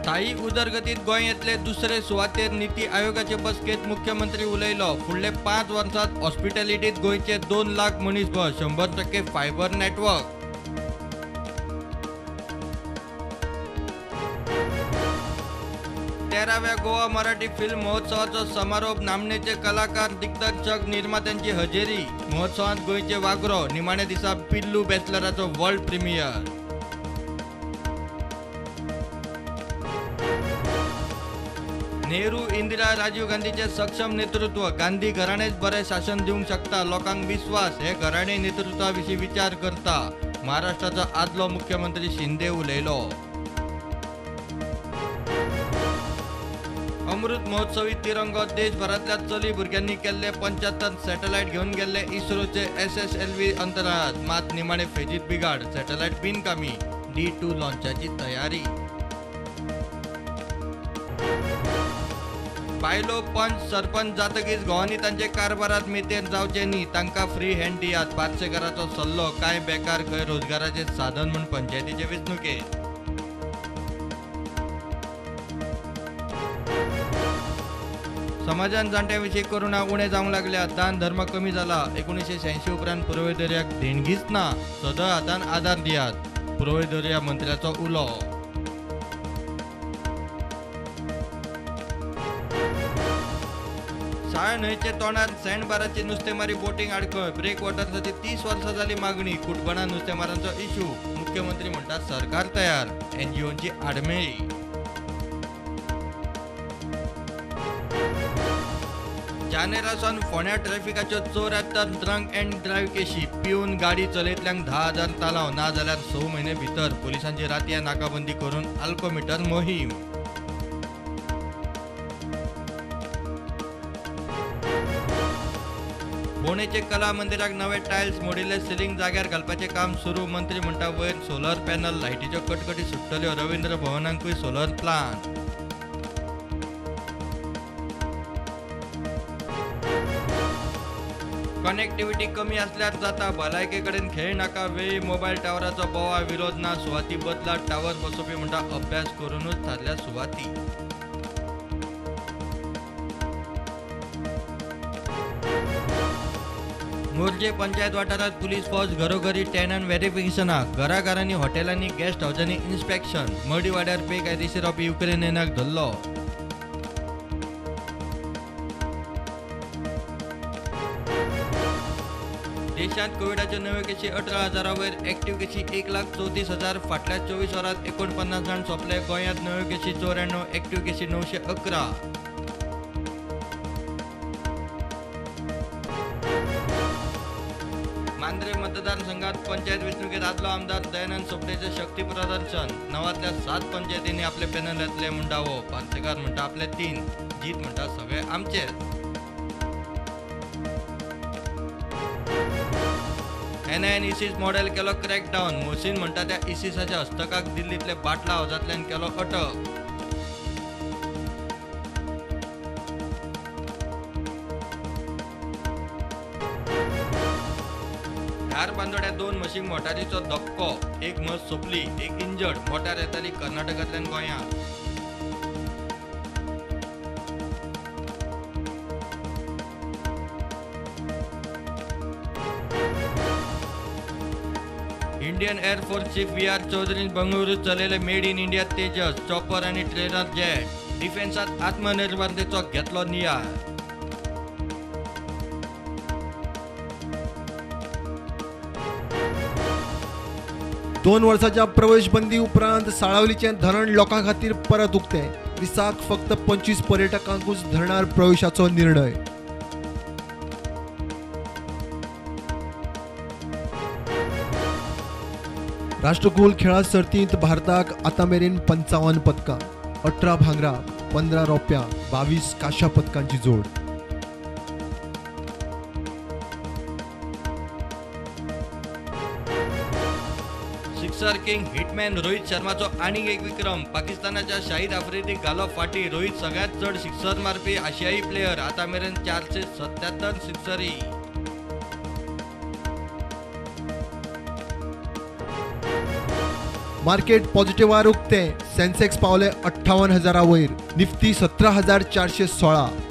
स्थायी उदरगतीत गोंय येतले दुसरे सुवातेर नीती आयोगाचे बसकेत मुख्यमंत्री उलयलो. फुडले 5 वर्सांत हॉस्पिटॅलिटीत गोंयचे 2 लाख मनीसबळ, 100% फायबर नेटवर्क. तेराव्या गोवा मराठी फिल्म महोत्सवाचो समारोप, नामनेचे कलाकार, दिग्दर्शक, निर्मात्यांची हजेरी. महोत्सवात गोंयचे वागरो, निमाण्या दिसा पिल्लू बॅचलराचो वर्ल्ड प्रीमियर. नेहरू, इंदिरा, राजीव गांधीचे सक्षम नेतृत्व, गांधी घराणेच बरें शासन दिवंक शकता, लोकांक विस्वास, हे घराणे नेतृत्वा विशीं विचार करता, महाराष्ट्राचो आदलो मुख्यमंत्री शिंदे उलयलो. अमृत महोत्सवी तिरंगो देशभरांतल्या चली भुरग्यांनी केल्ले 75 सॅटेलायट घेवन गेल्ले इस्रोचे SSLV अंतराळात, मात निमाणे फेजीत बिघाड, सॅटेलायट बिनकामी, D2 लॉन्चाची तयारी. बायलो पंच सरपंच जातकीच घोवांनी तांचे कारभारात मेतेर जावचे न्ही, तांकां फ्री हँड दियात, पार्सेकाराचो सल्लो. कांय बेकार खंय रोजगाराचे साधन म्हूण पंचायतीचे वेंचणुकेत. समाजान जाणट्यां विशीं करुणा उणें जावंक लागल्या, दान धर्म कमी जाला. 1986 उपरांत पुरवयदर्याक देणगीच ना, सदळ हातान आदार दियात, पुरवयदर्या मंत्र्याचो उलो. साळ न्हंयचे तोंडार सँडबाराची नुस्तेमारी बोटींक आडखळ, ब्रेक वॉटर्साची 30 वर्सां जाली मागणी, कुटबणा नुस्तेमारांचो इशू, मुख्यमंत्री म्हणटा सरकार तयार, एनजीओंची आडमेळी. जानेरासावन फोंड्या ट्रॅफिकाच्यो 74 ड्रंक अँड ड्रायव्ह केशी, पिवन गाडी चलयतल्यांक 10,000 तालाव, ना जाल्यार 6 म्हयने भितर पुलिसांची रातया नाकाबंदी करून अल्कोमिटर मोहीम. फोंडेचे कला मंदिराक नवे टायल्स, मोडिल्ले सिलिंग जाग्यार घालपाचें काम सुरू, मंत्री म्हणटा वयर सोलर पॅनल, लायटीच्यो कटकटी सुट्टल्यो, रवींद्र भवनांकूय सोलर प्लांट. कनेक्टिव्हिटी कमी असल्यार जाता, भलायके कडेन खेळ नाका, वेळी मोबायल टावराचो बोवाळ, विरोध ना, सुवाती बदला, टावर बसोवपी म्हणटा अभ्यास करूनच थारल्या सुवाती. मोरजे पंचायत वाठारात पुलीस फौज घरोघरी टेनंट व्हेरिफिकेशनाक, घराघरांनी, हॉटेलांनी, गेस्ट हावजांनी इन्स्पेक्शन. मर्डीवाड्यार बेकायदेशीर रावपी युक्रेनियनाक धरलो. देशांत कोविडाच्यो नव्यो केशी 18,000 वयर, एक्टिव्ह केशी 1,34,000. फाटल्या 24 वरांत 49 जाण सोंपले. गोंयांत नव्यो केशी 94, एक्टिव्ह केशी 911. मांद्रे मतदारसंघात पंचायत वेंचणुकेत आदलो आमदार दयानंद सोपटेचे शक्ती प्रदर्शन, 9 7 पंचायतींनी आपले पॅनल येतले म्हूण दावो. पार्सेकार म्हणटा आपले 3, जीत म्हणटा सगळे आमचेच. एनआयएन इसिस मॉडेल केलो क्रॅकडावन, मोहसीन म्हणटा त्या इसिसाच्या हस्तकाक दिल्लींतले बाटला हावजांतल्यान केलो अटक. धारबांदोड्या 2 म्हशींक मोटारीचो धपको, एक म्हस सोंपली, एक इंजर्ड, मोटार येताली कर्नाटकांतल्यान गोंयांत. Indian air force chief VR चौधरीन बंगळुरूत चलयले made in India Tejas chopper आनी ट्रेनर जेट. डिफेन्सात आत्मनिर्भरतेचो घेतलो नियाळ. दोन वर्साच्या प्रवेश बंदी उपरांत साळावलीचें धरण लोकां खातीर परत उक्तें. दिसाक फक्त 25 पर्यटकांकूच धरणार प्रवेशाचो निर्णय. राष्ट्रकुल खेळा सर्तींत भारताक आतां मेरेन 55 पदकां, 18 भांगरा, 15 रोप्या, 22 कांश्या पदकांची जोड. सिक्सर किंग हिटमॅन रोहित शर्माचो आनीक एक विक्रम. पाकिस्तानाच्या शाहिद आफ्रिदीक घालो फाटी. रोहित सगळ्यात चड सिक्सर मारपी आशियाई प्लेयर, आतां मेरेन 477 सिक्सरी. मार्केट पॉझिटिव्हार उक्तें. सेन्सेक्स पावले 58,000 वयर, निफ्टी 17,416.